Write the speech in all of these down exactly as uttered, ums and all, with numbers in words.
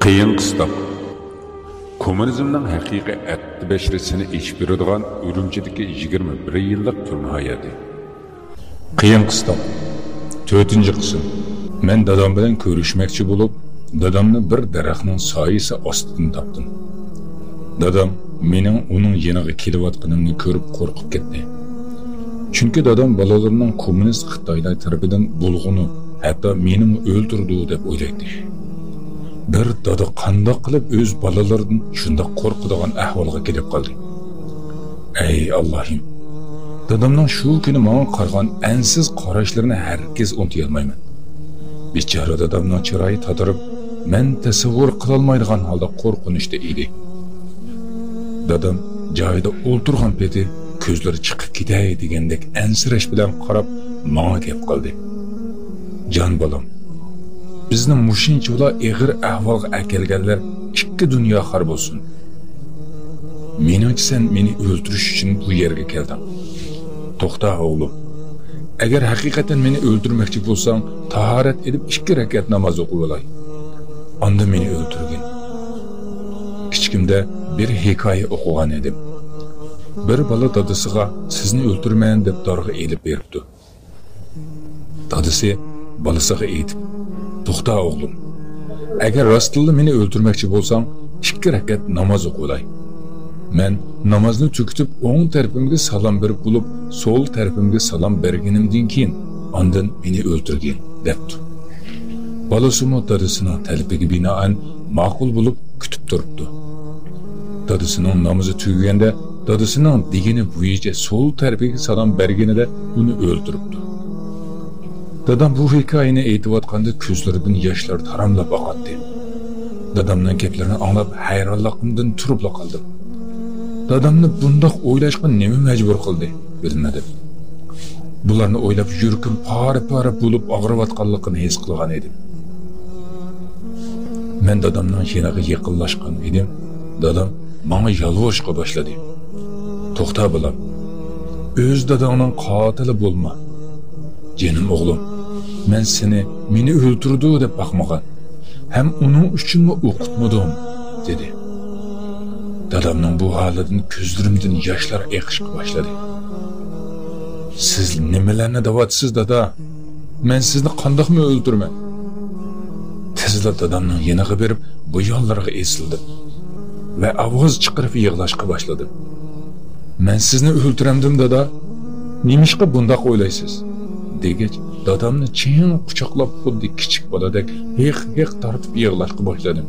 قىيىن قىستاق. كوممۇنىزمنىڭ ھەقىقىي ئەتتە بەشىرى سېنى ئېچىپ بېرىدىغان ئۈرۈمچىدىكى يىگىرمە بىر يىللىق تۈرمە ھاياتى. قىيىن قىستاق. تۆتىنچى قىسىم. مەن دادام بىلەن كۆرۈشمەكچى بولۇپ، دادامنى بىر دەرەخنىڭ سايىسى ئاستىدىن تاپتىم. دادام مېنىڭ ئۇنىڭ يېنىغا كېلىۋاتقىنىمنى كۆرۈپ قورقۇپ كەتتى. چۈنكى دادام بالىلىرىنىڭ كوممۇنىست خىتايلار تەرىپىدىن بۇلغىنىپ، ھەتتا مېنىمۇ ئۆلتۈرىدۇ دەپ ئويلايتتى. بىر دادا قانداق قىلىپ ئۆز بالىلىرىدىن شۇنداق قورقىدىغان ئەھۋالغا كېلىپ قالدى؟ ئەي ئاللاھىم! دادامنىڭ شۇ كۈنى ماڭا قارىغان ئەنسىز قاراشلىرىنى ھەرگىز ئۇنتۇيالمايمەن. بىچارە دادامنىڭ چىرايى تاتىرىپ، مەن تەسەۋۋۇر قىلالمايدىغان ھالدا قورقۇنچتا ئىدى. دادام جايىدا ئولتۇرغان پېتى كۆزلىرى چىقىپ كېتەي دېگەندەك ئەنسىرەش بىلەن قاراپ ماڭا گەپ قىلدى. جان بالام، بىزنى مۇشۇنچىۋالا ئېغىر ئەھۋالغا ئەكەلگەنلەر ئىككى دۇنيا خار بولسۇن. مېنىڭچە سەن مېنى ئۆلتۈرۈش ئۈچۈن بۇ يەرگە كەلدىڭ. توختا ئوغلۇم، ئەگەر ھەقىقەتەن مېنى ئۆلتۈرمەكچى بولساڭ، تاھارەت ئېلىپ ئىككى رەكەت ناماز ئوقۇۋالاي. ئاندىن مېنى ئۆلتۈرگىن. كىچىكىمدە بىر ھېكايە ئوقۇغان ئىدىم. بىر بالا دادىسىغا سىزنى ئۆلتۈرىمەن دەپ دارغا ئېلىپ بېرىپتۇ. دادىسى بالىسىغا ئېيتىپ، توختا ئوغلۇم، ئەگەر راستتىنلا مېنى ئۆلتۈرمەكچى بولساڭ، ئىككى رەكەت ناماز ئوقۇۋالاي. مەن نامازنى تۈگىتىپ ئوڭ تەرىپىمگە سالام بېرىپ بولۇپ، سول تەرىپىمگە سالام بەرگىنىمدىن كېيىن، ئاندىن مېنى ئۆلتۈرگىن، دەپتۇ. بالىسىمۇ دادىسىنىڭ تەلىپىگە بىنائەن ماقۇل بولۇپ كۈتۈپ تۇرۇپتۇ. دادىسىنىڭ نامىزى تۈگىگەندە، دادىسىنىڭ دېگىنى بويىچە سول تەرىپىگە سالام بەرگىنىدە ئۇنى ئۆلتۈرۈپتۇ. دادام بۇ ھېكايىنى ئېيتىۋاتقاندا كۆزلىرىدىن ياشلار تاراملاپ ئاقاتتى. دادامنىڭ گەپلىرىنى ئاڭلاپ ھەيرانلىقىمدىن تۇرۇپلا قالدىم. دادامنى بۇنداق ئويلاشقا نېمە مەجبۇر قىلدى؟ بىلمىدىم. بۇلارنى ئويلاپ يۈرىكىم پارە-پارە بولۇپ ئاغرىۋاتقانلىقىنى ھېس قىلغان ئىدىم. مەن دادامنىڭ يېنىغا يېقىنلاشقان ئىدىم، دادام ماڭا يالۋۇرۇشقا باشلىدى. توختا بالام، ئۆز داداڭنىڭ قاتىلى بولما. جېنىم ئوغلۇم، مەن سېنى مېنى ئۆلتۈرىدۇ دەپ باقمىغان ھەم ئۇنىڭ ئۈچۈنمۇ ئوقۇتمىدىم، دېدى. دادامنىڭ بۇ ھالىدىن كۆزلىرىمدىن ياشلار ئېقىشقا باشلىدى. سىز نېمىلەرنى دەۋاتىسىز، دادا؟ مەن سىزنى قانداقمۇ ئۆلتۈرىمەن؟ تېزلا دادامنىڭ يېنىغا بېرىپ، بويۇنلىرىغا ئېسىلدىم ۋە ئاۋاز چىقىرىپ يىغلاشقا باشلىدىم. مەن سىزنى ئۆلتۈرەمدىم، دادا؟ نېمىشقا بۇنداق ئويلايسىز؟ دېگەچ، دادامنى چىڭ قۇچاقلاپ، خۇددى كىچىك بالىدەك ھىق-ھىق تارتىپ يىغلاشقا باشلىدىم.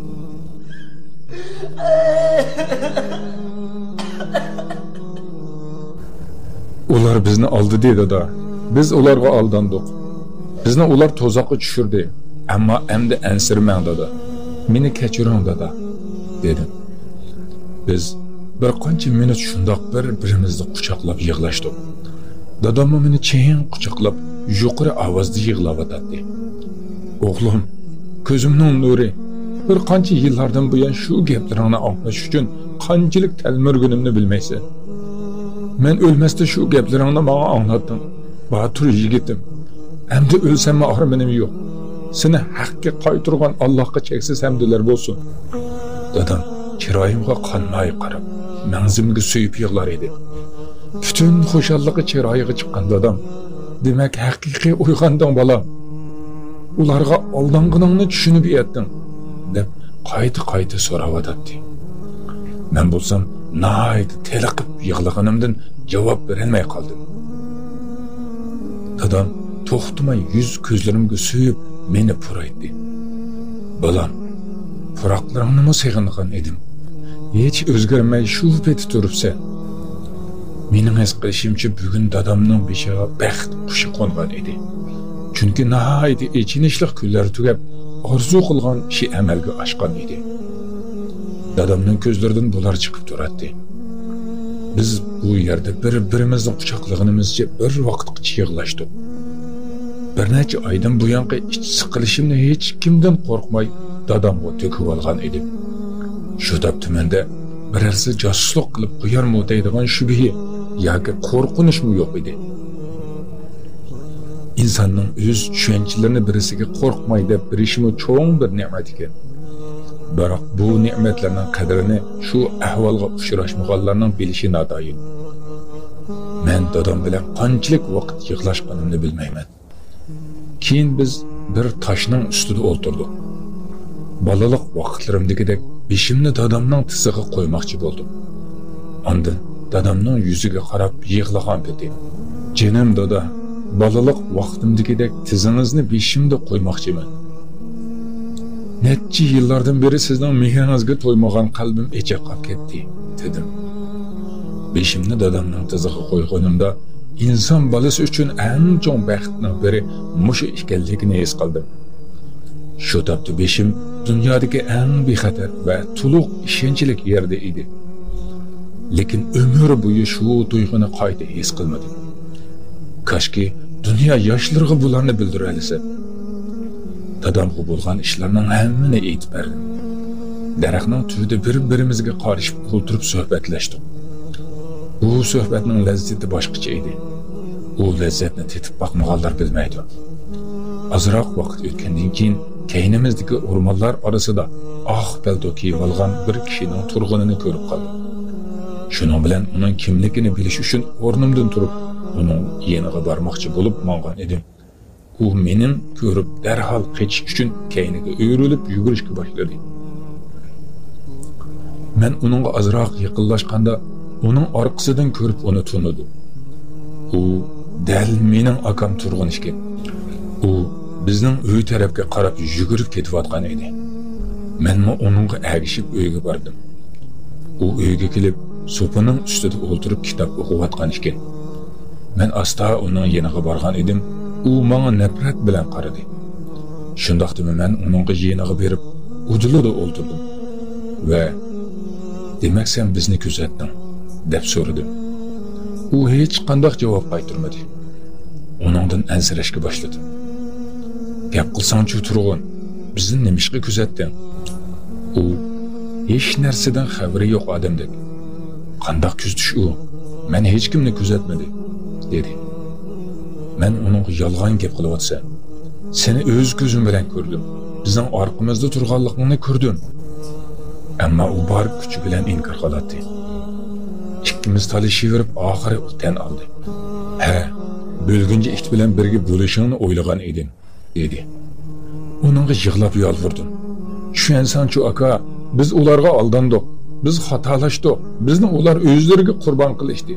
ئۇلار بىزنى ئالدىدى، دادا. بىز ئۇلارغا ئالداندۇق. بىزنى ئۇلار تۇزاققا چۈشۈردى. ئەمما ئەمدى ئەنسىرىمەڭ، دادا. مېنى كەچۈرۈڭ، دادا، دېدىم. بىز بىر قانچە مىنۇت شۇنداق بىر-بىرىمىزنى قۇچاقلاپ يىغلاشتۇق. داداممۇ مېنى چىڭ قۇچاقلاپ، يۇقىرى ئاۋازدا يىغلاۋاتاتتى. ئوغلۇم، كۆزۈمنىڭ نۇرى، بىر قانچە يىللاردىن بۇيان شۇ گەپلىرىڭنى ئاڭلاش ئۈچۈن قانچىلىك تەلمۈرگىنىمنى بىلمەيسەن. مەن ئۆلمەستە شۇ گەپلىرىڭنى ماڭا ئاڭلاتتىڭ، باتۇر يىگىتىم. ئەمدى ئۆلسەممۇ ئارمىنىم يوق. سېنى ھەققە قايتۇرغان ئاللاھقا چەكسىز ھەمدلەر بولسۇن. دادام چىرايىمغا قانماي قاراپ، مەڭزىمگە سۆيۈپ يىغلار ئىدى. پۈتۈن خۇشاللىقى چىرايىغا چىققان دادام، دېمەك، ھەقىقىي ئويغاندىڭ، بالام. ئۇلارغا ئالدانغىنىڭنى چۈشىنىپ يەتتىڭ، دەپ قايتا-قايتا سوراۋاتاتتى. مەن بولسام ناھايىتى تېلىقىپ يىغلىغىنىمدىن جاۋاب بېرەلمەي قالدىم. دادام توختىماي يۈز كۆزلىرىمگە سۆيۈپ مېنى پۇرايتتى. بالام، پۇراقلىرىڭنىمۇ سېغىنغان ئىدىم. ھېچ ئۆزگەرمەي شۇ پېتى تۇرۇپسەن. مېنىڭ ھېس قىلىشىمچە، بۈگۈن دادامنىڭ بېشىغا بەخت قۇشى قونغان ئىدى. چۈنكى ناھايىتى ئېچىنىشلىق كۈنلەر تۈگەپ، ئارزۇ قىلغان ئىشى ئەمەلگە ئاشقان ئىدى. دادامنىڭ كۆزلىرىدىن بۇلار چىقىپ تۇراتتى. بىز بۇ يەردە بىر-بىرىمىزنى قۇچاقلىغىنىمىزچە بىر ۋاقىتقىچە يىغلاشتۇق. بىر نەچچە ئايدىن بۇيانقى ئىچ سىقىلىشىمنى ھېچكىمدىن قورقماي دادامغا تۆكۈۋالغان ئىدىم. شۇ تاپتا مەندە بىرەرسى جاسۇسلۇق قىلىپ قويارمۇ دەيدىغان شۈبھە ياكى قورقۇنچمۇ يوق ئىدى. ئىنساننىڭ ئۆز چۈشەنچىلىرىنى بىرسىگە قورقماي دەپ بېرىشىمۇ چوڭ بىر نېمەت ئىكەن. بىراق بۇ نېمەتلەرنىڭ قەدرىنى شۇ ئەھۋالغا ئۇچراشمىغانلارنىڭ بىلىشى ناتايىن. مەن دادام بىلەن قانچىلىك ۋاقىت يىغلاشقىنىمنى بىلمەيمەن. كېيىن بىز بىر تاشنىڭ ئۈستىدە ئولتۇردۇق. بالىلىق ۋاقىتلىرىمدىكىدەك بېشىمنى دادامنىڭ تىزىغا قويماقچى بولدۇم. ئاندىن دادامنىڭ يۈزىگە قاراپ يىغلىغان پېتى، «جېنىم دادا، بالىلىق ۋاقتىمدىكىدەك تىزىڭىزنى بېشىمدا قويماقچىمەن. نەچچە يىللاردىن بېرى سىزنىڭ مېھرىڭىزگە تويمىغان قەلبىم ئېچىقلاپ كەتتى» دېدىم. بېشىمنى دادامنىڭ تىزىغا قويغىنىمدا، ئىنسان بالىسى ئۈچۈن ئەڭ چوڭ بەختنىڭ بىرى مۇشۇ ئىكەنلىكىنى ھېس قىلدىم. شۇ تاپتا بېشىم دۇنيادىكى ئەڭ بىخەتەر ۋە تولۇق ئىشەنچلىك يەردە ئىدى. لېكىن ئۆمۈر بويى شۇ تۇيغۇنى قايتا ھېس قىلمىدىم. كاشكى دۇنيا ياشلىرىغا بۇلارنى بىلدۈرەلىسەم. دادامغا بولغان ئىشلارنىڭ ھەممىنى ئېيتىپ بەردىم. دەرەخنىڭ تۈۋىدە بىر-بىرىمىزگە قارىشىپ ئولتۇرۇپ سۆھبەتلەشتۇق. بۇ سۆھبەتنىڭ لەززىتى باشقىچە ئىدى. ئۇ لەززەتنى تېتىپ باقمىغانلار بىلمەيدۇ. ئازراق ۋاقىت ئۆتكەندىن كېيىن كەينىمىزدىكى ئورمانلار ئارىسىدا ئاق پەلتو كىيىۋالغان بىر كىشىنىڭ تۇرغىنىنى كۆرۈپ قالدىم. شۇنىڭ بىلەن ئۇنىڭ كىملىكىنى بىلىش ئۈچۈن ئورنۇمدىن تۇرۇپ، ئۇنىڭ يېنىغا بارماقچى بولۇپ ماڭغان ئىدىم. ئۇ مېنى كۆرۈپ دەرھال قېچىش ئۈچۈن كەينىگە ئۆرۈلۈپ يۈگۈرۈشكە باشلىدى. مەن ئۇنىڭغا ئازراق يېقىنلاشقاندا، ئۇنىڭ ئارقىسىدىن كۆرۈپ ئۇنى تونۇدۇم. ئۇ دەل مېنىڭ ئاكام تۇرغۇن ئىكەن. ئۇ بىزنىڭ ئۆي تەرەپكە قاراپ يۈگۈرۈپ كېتىۋاتقان ئىدى. مەنمۇ ئۇنىڭغا ئەگىشىپ ئۆيگە باردىم. ئۇ ئۆيگە كېلىپ، سوپىنىڭ ئۈستىدە ئولتۇرۇپ كىتاب ئوقۇۋاتقان ئىكەن. مەن ئاستا ئۇنىڭ يېنىغا بارغان ئىدىم، ئۇ ماڭا نەپرەت بىلەن قارىدى. شۇنداقتىمۇ مەن ئۇنىڭغا يېنىغا بېرىپ، ئۇدۇلىدا ئولتۇردۇم ۋە، «دېمەك، سەن بىزنى كۆزەتتىڭ؟» دەپ سورىدىم. ئۇ ھېچقانداق جاۋاب قايتۇرمىدى. ئۇنىڭدىن ئەنسىرەشكە باشلىدىم. «گەپ قىلساڭچۇ، تۇرغۇن، بىزنى نېمىشقا كۆزەتتىڭ؟» ئۇ ھېچ نەرسىدىن خەۋىرى يوق ئادەمدەك، «قانداق كۆزىتىش ئۇ؟ مەن ھېچكىمنى كۆزەتمىدى» دېدى. مەن ئۇنىڭغا، «يالغان گەپ قىلىۋاتىسەن. سېنى ئۆز كۆزۈم بىلەن كۆردۈم. بىزنىڭ ئارقىمىزدا تۇرغانلىقىڭنى كۆردۈم.» ئەمما ئۇ بار كۈچى بىلەن ئىنكار قىلاتتى. ئىككىمىز تالىشىۋېرىپ، ئاخىرى ئۇ تەن ئالدى. «ھە، بۆلگۈنچى ئىت بىلەن بىرگە بولۇشۇڭنى ئويلىغان ئىدىم» دېدى. ئۇنىڭغا يىغلاپ يالۋۇردۇم. «چۈشەنسەڭچۇ، ئاكا، بىز ئۇلارغا ئالداندۇق. بىز خاتالاشتۇق. بىزنى ئۇلار ئۆزلىرىگە قۇربان قىلىشتى.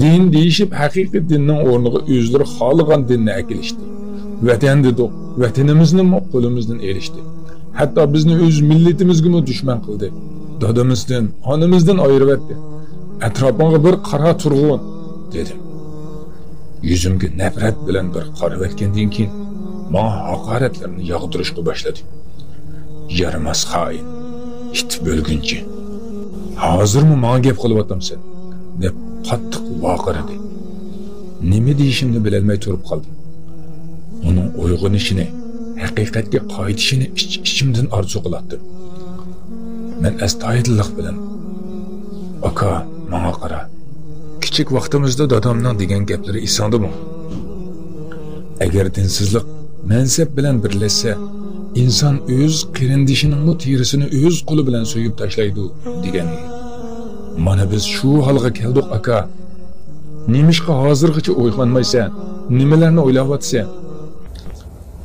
دىن دېيىشىپ، ھەقىقىي دىننىڭ ئورنىغا ئۆزلىرى خالىغان دىننى ئەكېلىشتى. ۋەتەن دېدۇق، ۋەتىنىمىزنىمۇ قولىمىزدىن ئېلىشتى. ھەتتا بىزنى ئۆز مىللىتىمىزگىمۇ دۈشمەن قىلدى. دادىمىزدىن، ئانىمىزدىن ئايرىۋەتتى. ئەتراپىڭغا بىر قارا، تۇرغۇن» دېدىم. يۈزۈمگە نەپرەت بىلەن بىر قارىۋەتكەندىن كېيىن، ماڭا ھاقارەتلەرنى ياغدۇرۇشقا باشلىدى. «يارىماس خائىن، ئىت بۆلگۈنچى! ھازىرمۇ ماڭا گەپ قىلىۋاتامسەن؟» دەپ قاتتىق ۋارقىرىدى. نېمە دېيىشىمنى بىلەلمەي تۇرۇپ قالدىم. ئۇنىڭ ئويغىنىشىنى، ھەقىقەتكە قايتىشىنى ئىچ-ئىچىمدىن ئارزۇ قىلاتتىم. مەن ئەستايىدىللىق بىلەن، «ئاكا، ماڭا قارا. كىچىك ۋاقتىمىزدا دادامنىڭ دېگەن گەپلىرى ئېسىڭدىمۇ؟ ئەگەر دىنسىزلىق مەنسەپ بىلەن بىرلەشسە، ئىنسان ئۆز قېرىندىشىنىڭمۇ تېرىسىنى ئۆز قولى بىلەن سويۇپ تاشلايدۇ، دېگەن. مانا بىز شۇ ھالغا كەلدۇق، ئاكا. نېمىشقا ھازىرغىچە ئويغانمايسەن؟ نېمىلەرنى ئويلاۋاتىسەن؟»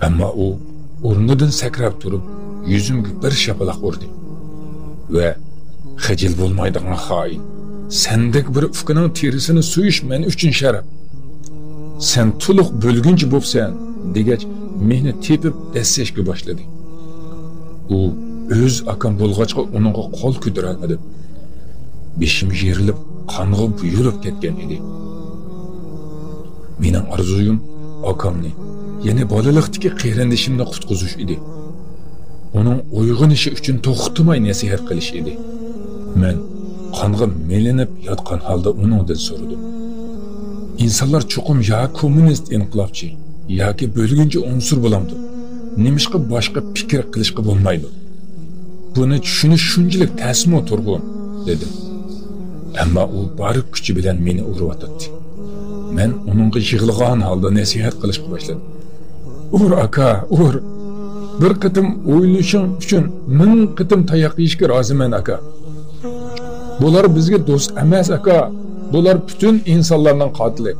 ئەمما ئۇ ئورنىدىن سەكرەپ تۇرۇپ، يۈزۈمگە بىر شاپىلاق ئۇردى ۋە، «خىجىل بولمايدىغان خائىن! سەندەك بىر ئۇكىنىڭ تېرىسىنى سويۇش مەن ئۈچۈن شەرەپ! سەن تولۇق بۆلگۈنچى بوپسەن!» دېگەچ، مېنى تېپىپ دەسسەشكە باشلىدى. ئۇ ئۆز ئاكام بولغاچقا، ئۇنىڭغا قول كۆتۈرەلمىدىم. بېشىم يېرىلىپ، قانغا بويىلىپ كەتكەن ئىدى. مېنىڭ ئارزۇيۇم ئاكامنى، يەنى بالىلىقتىكى قېرىندىشىمنى قۇتقۇزۇش ئىدى. ئۇنىڭ ئويغىنىشى ئۈچۈن توختىماي نەسىھەت قىلىش ئىدى. مەن قانغا مىلىنىپ ياتقان ھالدا ئۇنىڭدىن سورىدىم: «ئىنسانلار چوقۇم يا كوممۇنىست ئىنقىلابچى، ياكى بۆلگۈنچى ئۇنسۇر بولامدۇ؟ نېمىشقا باشقا پىكىر قىلىشقا بولمايدۇ؟ بۇنى چۈشىنىش شۇنچىلىك تەسمۇ تۇرغۇن؟» دېدىم. ئەمما ئۇ بار كۈچى بىلەن مېنى ئۇرۇۋاتاتتى. مەن ئۇنىڭغا يىغلىغان ھالدا نەسىھەت قىلىشقا باشلىدىم: «ئۇر، ئاكا، ئۇر!» بىر قېتىم ئويلىشىڭ ئۈچۈن مىڭ قېتىم تاياق يېيىشكە رازىمەن، ئاكا. بۇلار بىزگە دوست ئەمەس، ئاكا. بۇلار پۈتۈن ئىنسانلارنىڭ قاتىلى.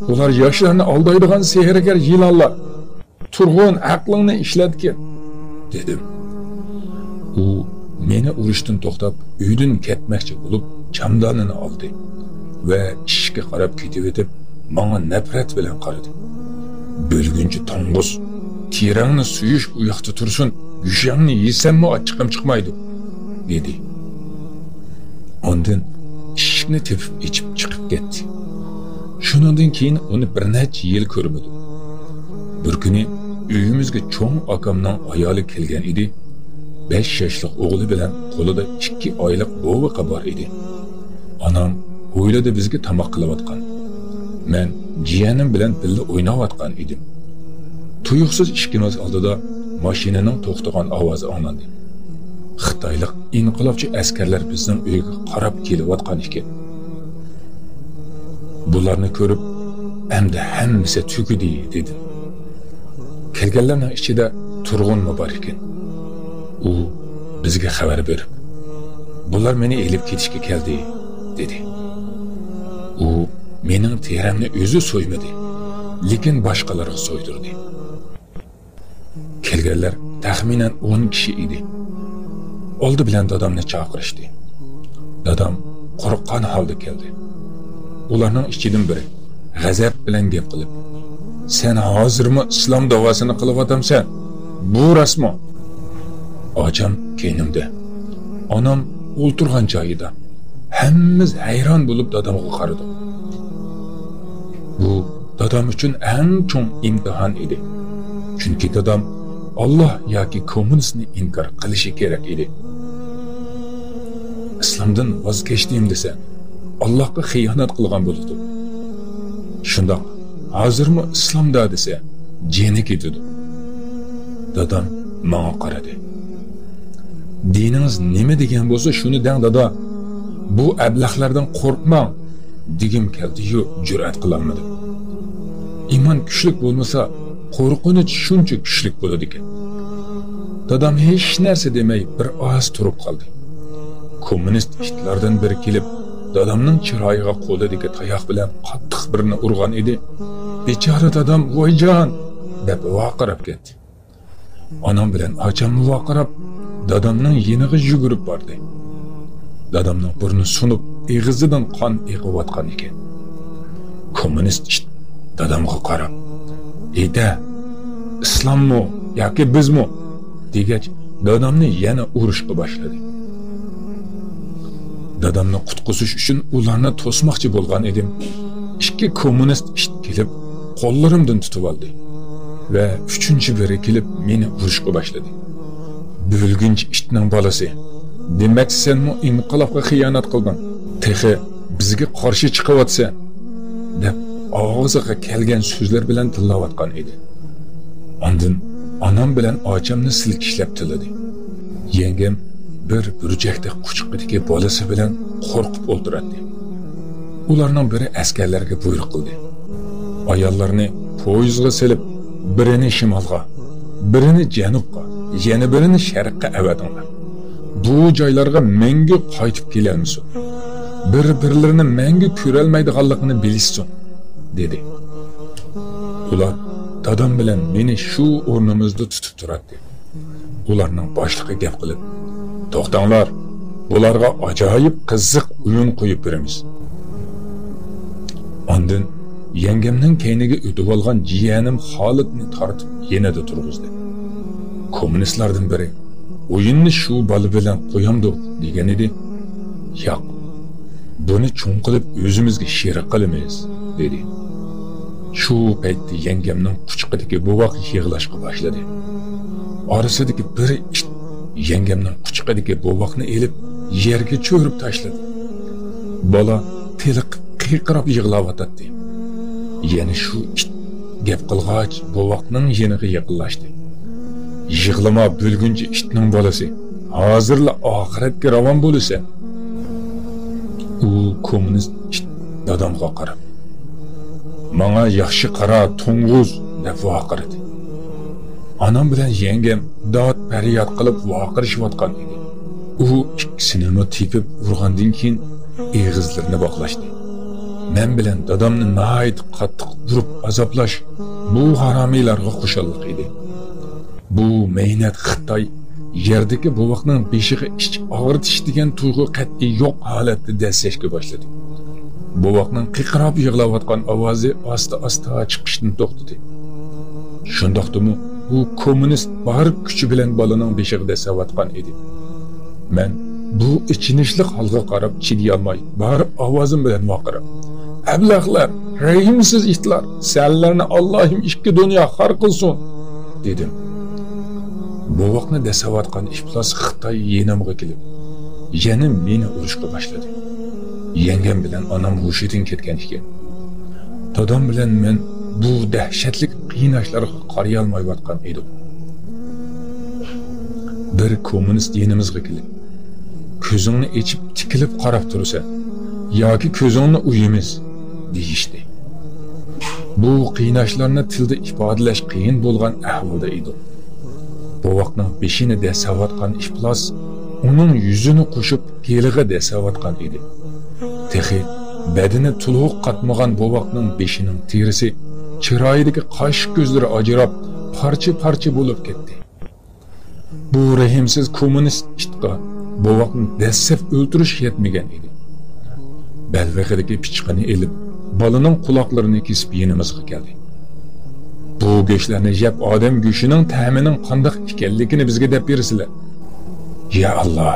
بۇلار ياشلارنى ئالدايدىغان سېھىرگەر يىلانلار. تۇرغۇن، ئەقلىڭنى ئىشلەتكىن، دېدىم. ئۇ مېنى ئۇرۇشتىن توختاپ، ئۆيدىن كەتمەكچى بولۇپ، چامدانىنى ئالدى ۋە ئىشىككە قاراپ كېتىۋېتىپ، ماڭا نەپرەت بىلەن قارىدى. «بۆلگۈنچى توڭگۇز، تېرەڭنى سۆيۈش ئۇ ياقتا تۇرسۇن، گۆشەڭنى يېسەممۇ ئاچچىقىم چىقمايدۇ»، دېدى. ئاندىن ئىشىكنى تېپىپ ئېچىپ چىقىپ كەتتى. شۇنىڭدىن كېيىن ئۇنى بىر نەچچە يىل كۆرمىدىم. بىر كۈنى ئۆيىمىزگە چوڭ ئاكامنىڭ ئايالى كەلگەن ئىدى. بەش ياشلىق ئوغلى بىلەن قولىدا ئىككى ئايلىق بوۋىقى بار ئىدى. ئانام ھويلىدا بىزگە تاماق قىلىۋاتقان. مەن جىيەنىم بىلەن بىللە ئويناۋاتقان ئىدىم. تۇيۇقسىز ئىشىكىمىز ئالدىدا ماشىنىنىڭ توختىغان ئاۋازى ئاڭلاندى. خىتايلىق ئىنقىلابچى ئەسكەرلەر بىزنىڭ ئۆيگە قاراپ كېلىۋاتقان ئىكەن. بۇلارنى كۆرۈپ، «ئەمدى ھەممىسى تۈگىدى» دېدىم. كەلگەنلەرنىڭ ئىچىدە تۇرغۇنمۇ بار ئىكەن. ئۇ بىزگە خەۋەر بېرىپ، «بۇلار مېنى ئېلىپ كېتىشكە كەلدى» دېدى. ئۇ مېنىڭ تېرەمنى ئۆزى سويمىدى، لېكىن باشقىلارغا سويدۇردى. كەلگەنلەر تەخمىنەن ئون كىشى ئىدى. ئالدى بىلەن دادامنى چاقىرىشتى. دادام قورققان ھالدا كەلدى. ئۇلارنىڭ ئىچىدىن بىرى غەزەپ بىلەن گەپ قىلىپ، «سەن ھازىرمۇ ئىسلام داۋاسىنى قىلىۋاتامسەن؟ بۇ راستمۇ؟» ئاچام كەينىمدە، ئانام ئولتۇرغان جايىدا. ھەممىمىز ھەيران بولۇپ دادامغا قارىدۇق. بۇ دادام ئۈچۈن ئەڭ چوڭ ئىمتىھان ئىدى. چۈنكى دادام ئاللاھ ياكى كوممۇنىستنى ئىنكار قىلىشى كېرەك ئىدى. ئىسلامدىن ۋاز كەچتىم دېسە، ئاللاھقا خىيانەت قىلغان بولىدۇ. شۇنداق، ھازىرمۇ ئىسلامدا دېسە، جېنى كېتىدۇ. دادام ماڭا قارىدى. «دىنىڭىز نېمە دېگەن بولسا، شۇنى دەڭ، دادا. بۇ ئەبلەخلەردىن قورقماڭ» دېگۈم كەلدى-يۇ، جۈرئەت قىلالمىدىم. ئىمان كۈچلۈك بولمىسا، قورقۇنچ شۇنچە كۈچلۈك بولىدىكەن. دادام ھېچ نەرسە دېمەي، بىر ئاز تۇرۇپ قالدى. كوممۇنىست ئىتلاردىن بىرى كېلىپ، دادامنىڭ چىرايىغا قولىدىكى تاياق بىلەن قاتتىق بىرنى ئۇرغان ئىدى. بىچارە دادام «ۋايجان» دەپ ۋارقىراپ كەتتى. ئانام بىلەن ئاچاممۇ ۋارقىراپ، دادامنىڭ يېنىغا يۈگۈرۈپ باردى. دادامنىڭ بۇرنى سۇنۇپ، ئېغىزىدىن قان ئېقىۋاتقان ئىكەن. كوممۇنىست ئىت دادامغا قاراپ، «ھېيتە، ئىسلاممۇ ياكى بىزمۇ؟» دېگەچ، دادامنى يەنە ئۇرۇشقا باشلىدى. دادامنى قۇتقۇزۇش ئۈچۈن ئۇلارنى توسماقچى بولغان ئىدىم. ئىككى كوممۇنىست ئىت كېلىپ، قوللىرىمدىن تۇتۇۋالدى ۋە ئۈچىنچى بىرى كېلىپ، مېنى ئۇرۇشقا باشلىدى. «بۆلگۈنچى ئىتنىڭ بالىسى! دېمەك، سەنمۇ ئىنقىلابقا خىيانەت قىلدىڭ. تېخى بىزگە قارشى چىقىۋاتىسەن!» دەپ، ئاغزىغا كەلگەن سۆزلەر بىلەن تىللاۋاتقان ئىدى. ئاندىن ئانام بىلەن ئاچامنى سىلكىشلەپ تىللىدى. يەڭگەم بىر بۈرجەكتەك قۇچىقىدىكى بالىسى بىلەن قورقۇپ ئولتۇراتتى. ئۇلارنىڭ بىرى ئەسكەرلەرگە بۇيرۇق قىلدى: «ئاياللارنى پويىزغا سېلىپ، بىرىنى شىمالغا، بىرىنى جەنۇبقا، يەنە بىرىنى شەرققە ئەۋەتىڭلار. بۇ جايلارغا مەڭگۈ قايتىپ كېلەلمىسۇن. بىر-بىرلىرىنى مەڭگۈ كۆرەلمەيدىغانلىقىنى بىلىشسۇن» دېدى. ئۇلار دادام بىلەن مېنى شۇ ئورنىمىزدا تۇتۇپ تۇراتتى. ئۇلارنىڭ باشلىقى گەپ قىلىپ: «توختاڭلار، بۇلارغا ئاجايىپ قىزىق ئويۇن قويۇپ بېرىمىز.» ئاندىن يەڭگەمنىڭ كەينىگە ئۆتۈۋالغان جىيەنىم خالىدنى تارتىپ يېنىدا تۇرغۇزدى. كوممۇنىستلاردىن بىرى: «ئويۇننى شۇ بالا بىلەن قويامدۇق؟» دېگەنىدى. «ياق، بۇنى چوڭ قىلىپ ئۆزىمىزگە شېرىك قىلىمىز» دېدى. شۇ پەيتتە يەڭگەمنىڭ قۇچىقىدىكى بوۋاق يىغلاشقا باشلىدى. ئارىسىدىكى بىر ئىت يەڭگەمنىڭ قۇچىقىدىكى بوۋاقنى ئېلىپ يەرگە چۆرۈپ تاشلىدى. بالا تېلىقىپ قىيقىراپ يىغلاۋاتاتتى. يەنە شۇ ئىت گەپ قىلغاچ بوۋاقنىڭ يېنىغا يېقىنلاشتى. «يىغلىما، بۆلگۈنچى ئىتنىڭ بالىسى، ھازىرلا ئاخىرەتكە راۋان بولىسەن.» ئۇ كوممۇنىست ئىت دادامغا قاراپ: «ماڭا ياخشى قارا، توڭگۇز!» دەپ ۋارقىرىدى. ئانام بىلەن يەڭگەم داد-پەرياد قىلىپ ۋارقىرىشىۋاتقان ئىدى. ئۇ ئىككىسىنىمۇ تېپىپ ئۇرغاندىن كېيىن ئېغىزلىرىنى باغلاشتى. مەن بىلەن دادامنى ناھايىتى قاتتىق ئۇرۇپ ئازابلاش بۇ ھارامىيلارغا خۇشاللىق ئىدى. بۇ مەينەت خىتاي يەردىكى بوۋاقنىڭ بېشىغا ئىچ ئاغرىتىش دېگەن تۇيغۇ قەتئىي يوق ھالەتتە دەسسەشكە باشلىدى. بوۋاقنىڭ قىقىراپ يىغلاۋاتقان ئاۋازى ئاستا-ئاستا چىقىشتىن توختىدى. شۇنداقتىمۇ ئۇ كوممۇنىست بار كۈچى بىلەن بالىنىڭ بېشىغا دەسسەۋاتقان ئىدى. مەن بۇ ئېچىنىشلىق ھالغا قاراپ چىدىيالماي، بار ئاۋازىم بىلەن ۋارقىراپ، «ئەبلەخلەر، رەھىمسىز ئىتلار، سەنلەرنى ئاللاھىم ئىككى دۇنيا خار قىلسۇن!» دېدىم. بوۋاقنى دەسسەۋاتقان ئىپلاس خىتاي يېنىمغا كېلىپ، يەنە مېنى ئۇرۇشقا باشلىدى. يەڭگەم بىلەن ئانام ھوشىدىن كەتكەن ئىكەن. دادام بىلەن مەن بۇ دەھشەتلىك قىيناشلارغا قارىيالمايۋاتقان ئىدۇق. بىر كوممۇنىست يېنىمىزغا كېلىپ، «كۆزۈڭنى ئېچىپ تىكىلىپ قاراپ تۇرىسەن، ياكى كۆزۈڭنى ئويىمىز» دېيىشتى. بۇ قىيناشلارنى تىلدا ئىپادىلەش قىيىن بولغان ئەھۋالدا ئىدۇق. بوۋاقنىڭ بېشىنى دەسسەۋاتقان ئىپلاس ئۇنىڭ يۈزىنى قوشۇپ ھېلىغا دەسسەۋاتقان ئىدى. تېخى بەدىنى تولۇق قاتمىغان بوۋاقنىڭ بېشىنىڭ تېرىسى، چىرايىدىكى قاش-كۆزلىرى ئاجراپ، پارچە-پارچە بولۇپ كەتتى. بۇ رەھىمسىز كوممۇنىست ئىتقا بوۋاقنى دەسسەپ ئۆلتۈرۈش يەتمىگەن ئىدى. بەلۋېقىدىكى پىچىقىنى ئېلىپ، بالىنىڭ قۇلاقلىرىنى كېسىپ يېنىمىزغا كەلدى. «بۇ گۆشلەرنى يەپ ئادەم گۆشىنىڭ تەمىنىڭ قانداق ئىكەنلىكىنى بىزگە دەپ بېرىسىلەر.» يا ئاللا!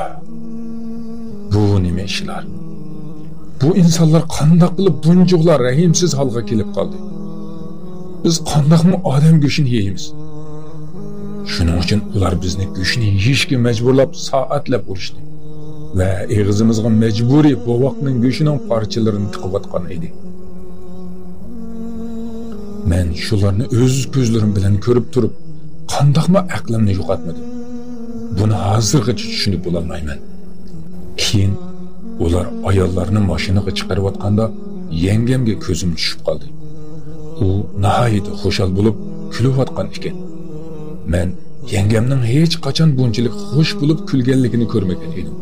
بۇ نېمە ئىشلار؟ بۇ ئىنسانلار قانداق قىلىپ بۇنچىغىلا رەھىمسىز ھالغا كېلىپ قالدى؟ بىز قانداقمۇ ئادەم گۆشىنى يەيمىز؟ شۇنىڭ ئۈچۈن ئۇلار بىزنى گۆشنى يېيىشكە مەجبۇرلاپ سائەتلەپ ئۇرۇشتى ۋە ئېغىزىمىزغا مەجبۇرىي بوۋاقنىڭ گۆشىنىڭ پارچىلىرىنى تىقىۋاتقان ئىدى. مەن شۇلارنى ئۆز كۆزلىرىم بىلەن كۆرۈپ تۇرۇپ، قانداقمۇ ئەقلىمنى يوقاتمىدىم؟ بۇنى ھازىرغىچە چۈشىنىپ بولالمايمەن. كېيىن ئۇلار ئاياللارنى ماشىنىغا چىقىرىۋاتقاندا، يەڭگەمگە كۆزۈم چۈشۈپ قالدى. ئۇ ناھايىتى خۇشال بولۇپ كۈلۈۋاتقان ئىكەن. مەن يەڭگەمنىڭ ھېچقاچان بۇنچىلىك خۇش بولۇپ كۈلگەنلىكىنى كۆرمىگەن ئىدىم.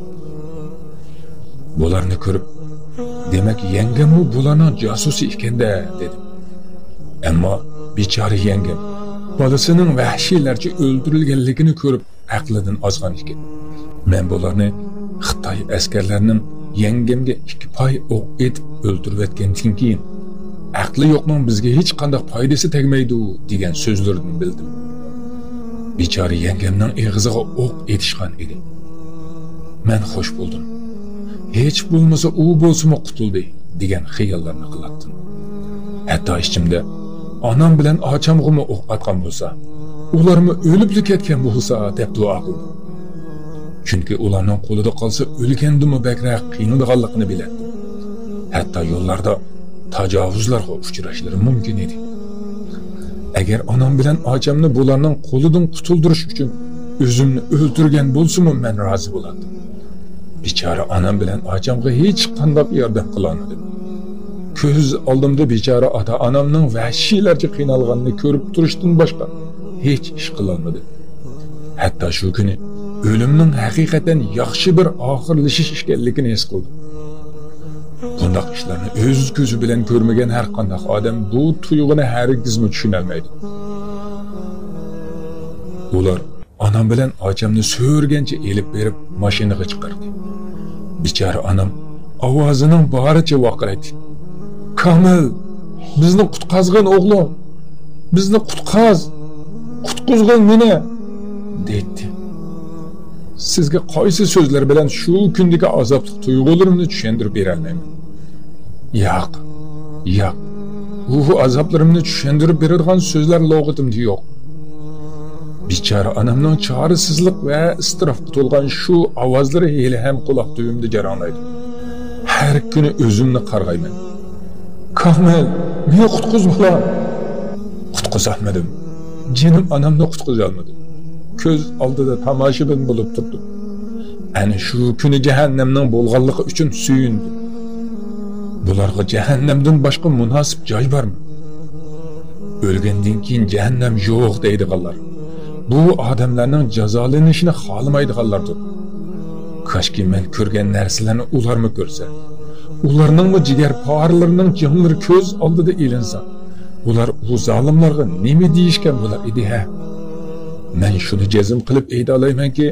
بۇلارنى كۆرۈپ، «دېمەك، يەڭگەممۇ بۇلارنىڭ جاسۇسى ئىكەن-دە» دېدىم. ئەمما بىچارە يەڭگەم بالىسىنىڭ ۋەھشىيلەرچە ئۆلتۈرۈلگەنلىكىنى كۆرۈپ، ئەقلىدىن ئازغان ئىكەن. مەن بۇلارنى خىتاي ئەسكەرلەرنىڭ يەڭگەمگە ئىككى پاي ئوق ئېتىپ ئۆلتۈرۈۋەتكەندىن كېيىن، «ئەقلى يوقنىڭ بىزگە ھېچقانداق پايدىسى تەگمەيدۇ» دېگەن سۆزلىرىدىن بىلدىم. بىچارە يەڭگەمنىڭ ئېغىزىغا ئوق ئېتىشقان ئىدى. مەن خوش بولدۇم. «ھېچ بولمىسا ئۇ بولسىمۇ قۇتۇلدى» دېگەن خىياللارنى قىلاتتىم. ھەتتا ئىچىمدە، «ئانام بىلەن ئاچامغىمۇ ئوق ئاتقان بولسا، ئۇلارمۇ ئۆلۈپلا كەتكەن بولسا» دەپ دۇئا قىلدىم. چۈنكى ئۇلارنىڭ قولىدا قالسا ئۆلگەندىنمۇ بەكرەك قىينىلىدىغانلىقىنى بىلەتتىم. ھەتتا يوللاردا تاجاۋۇزلارغا ئۇچراشلىرى مۇمكىن ئىدى. ئەگەر ئانام بىلەن ئاچامنى بۇلارنىڭ قولىدىن قۇتۇلدۇرۇش ئۈچۈن ئۆزۈمنى ئۆلتۈرگەن بولسىمۇ، مەن رازى بولاتتىم. بىچارە ئانام بىلەن ئاچامغا ھېچقانداق ياردەم قىلالمىدىم. كۆز ئالدىمدا بىچارە ئاتا-ئانامنىڭ ۋەھشىيلەرچە قىينالغاننى كۆرۈپ تۇرۇشتىن باشقا ھېچ ئىش قىلالمىدىم. ھەتتا شۇ كۈنى ئۆلۈمنىڭ ھەقىقەتەن ياخشى بىر ئاخىرلىشىش ئىكەنلىكىنى ھېس قىلدىم. بۇنداق ئىشلارنى ئۆز كۆزى بىلەن كۆرمىگەن ھەر قانداق ئادەم بۇ تۇيغۇنى ھەرگىزمۇ چۈشىنەلمەيدۇ. ئۇلار ئانام بىلەن ئاچامنى سۆرىگەنچە ئېلىپ بېرىپ ماشىنىغا چىقاردى. بىچارە ئانام ئاۋازىنىڭ بارىچە ۋارقىرايتتى. «كامىل! بىزنى قۇتقازغىن، ئوغلۇم! بىزنى قۇتقاز! قۇتقۇزغىن مېنى!» دەيتتى. سىزگە قايسى سۆزلەر بىلەن شۇ كۈندىكى ئازابلىق تۇيغۇلىرىمنى چۈشەندۈرۈپ بېرەلمەيمەن. ياق، ياق. بۇ ئازابلىرىمنى چۈشەندۈرۈپ بېرىدىغان سۆزلەر لۇغىتىمدە يوق. بىچارە ئانامنىڭ چارىسىزلىق ۋە ئىزتىراپقا تولغان شۇ ئاۋازلىرى ھېلىھەم قۇلاق تۈۋىمدە جاراڭلايدۇ. ھەر كۈنى ئۆزۈمنى قارغايمەن. «كامىل، مېنى قۇتقۇز، بالام!» قۇتقۇزالمىدىم. جېنىم ئانامنى قۇتقۇزالمىدىم. كۆز ئالدىدا تاماشىبىن بولۇپ تۇردۇم. ئەنە شۇ كۈنى جەھەننەمنىڭ بولغانلىقى ئۈچۈن سۆيۈندۈم. بۇلارغا جەھەننەمدىن باشقا مۇناسىپ جاي بارمۇ؟ ئۆلگەندىن كېيىن جەھەننەم يوق دەيدىغانلار. بۇ ئادەملەرنىڭ جازالىنىشىنى خالىمايدىغانلاردۇر. كاشكى مەن كۆرگەن نەرسىلەرنى ئۇلارمۇ كۆرسە، ئۇلارنىڭمۇ جىگەر پارىلىرىنىڭ جانلىرى كۆز ئالدىدا ئېلىنسا، ئۇلار ئۇ زالىملارغا نېمە دېيىشكەن بولار ئىدى ھە؟ مەن شۇنى جەزم قىلىپ ئېيتالايمەنكى،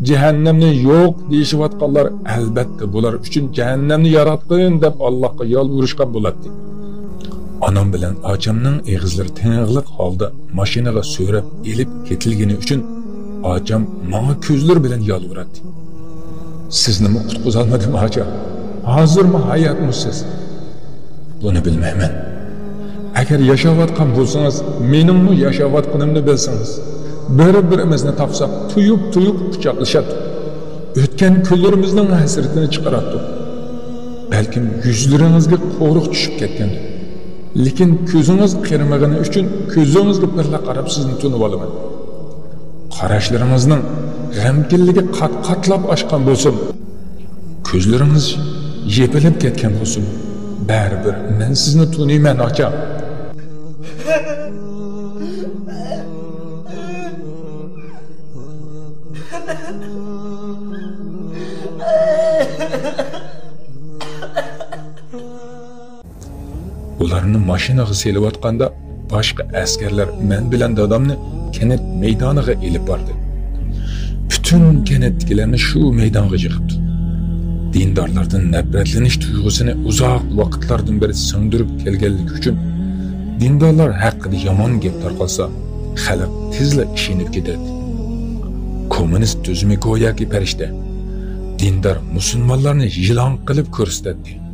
جەھەننەمنى يوق دېيىشىۋاتقانلار ئەلبەتتە بۇلار ئۈچۈن جەھەننەمنى ياراتقىن دەپ ئاللاھقا يالۋۇرۇشقان بولاتتى. ئانام بىلەن ئاچامنىڭ ئېغىزلىرى تىڭىغلىق ھالدا ماشىنىغا سۆرەپ ئېلىپ كېتىلگىنى ئۈچۈن ئاچام ماڭا كۆزلىرى بىلەن يالۋۇراتتى. سىزنىمۇ قۇتقۇزالمىدىم ئاچا. ھازىرمۇ ھاياتمۇسىز؟ بۇنى بىلمەيمەن. ئەگەر ياشاۋاتقان بولسىڭىز، مېنىڭمۇ ياشاۋاتقىنىمنى بىلسىڭىز، بىر-بىرىمىزنى تاپساق تۇيۇپ-تۇيۇپ قۇچاقلىشاتتۇق. ئۆتكەن كۈنلىرىمىزنىڭ ھەسرىتىنى چىقىراتتۇق. بەلكىم يۈزلىرىڭىزگە قورۇق چۈشۈپ كەتكەندۇ. لېكىن كۆزىڭىز قېرىمىغىنى ئۈچۈن كۆزىڭىزگە بىرلا قاراپ سىزنى تونۇۋالىمەن. قاراشلىرىڭىزنىڭ غەمكىنلىكى قات-قاتلاپ ئاشقان بولسىمۇ، كۆزلىرىڭىز يېپىلىپ كەتكەن بولسىمۇ، بەرىبىر مەن سىزنى تونۇيمەن، ئاچا. ئۇلارنى ماشىنىغا سېلىۋاتقاندا، باشقا ئەسكەرلەر مەن بىلەن دادامنى كەنت مەيدانىغا ئېلىپ باردى. پۈتۈن كەنتتىكىلەرنى شۇ مەيدانغا يىغىپتۇ. دىندارلاردىن نەپرەتلىنىش تۇيغۇسىنى ئۇزاق ۋاقىتلاردىن بېرى سىڭدۈرۈپ كەلگەنلىكى ئۈچۈن، دىندارلار ھەققىدە يامان گەپ تارقالسا، خەلق تېزلا ئىشىنىپ كېتەتتى. كوممۇنىست تۈزۈمى گوياكى پەرىشتە، دىندار مۇسۇلمانلارنى يىلان قىلىپ كۆرسىتەتتى.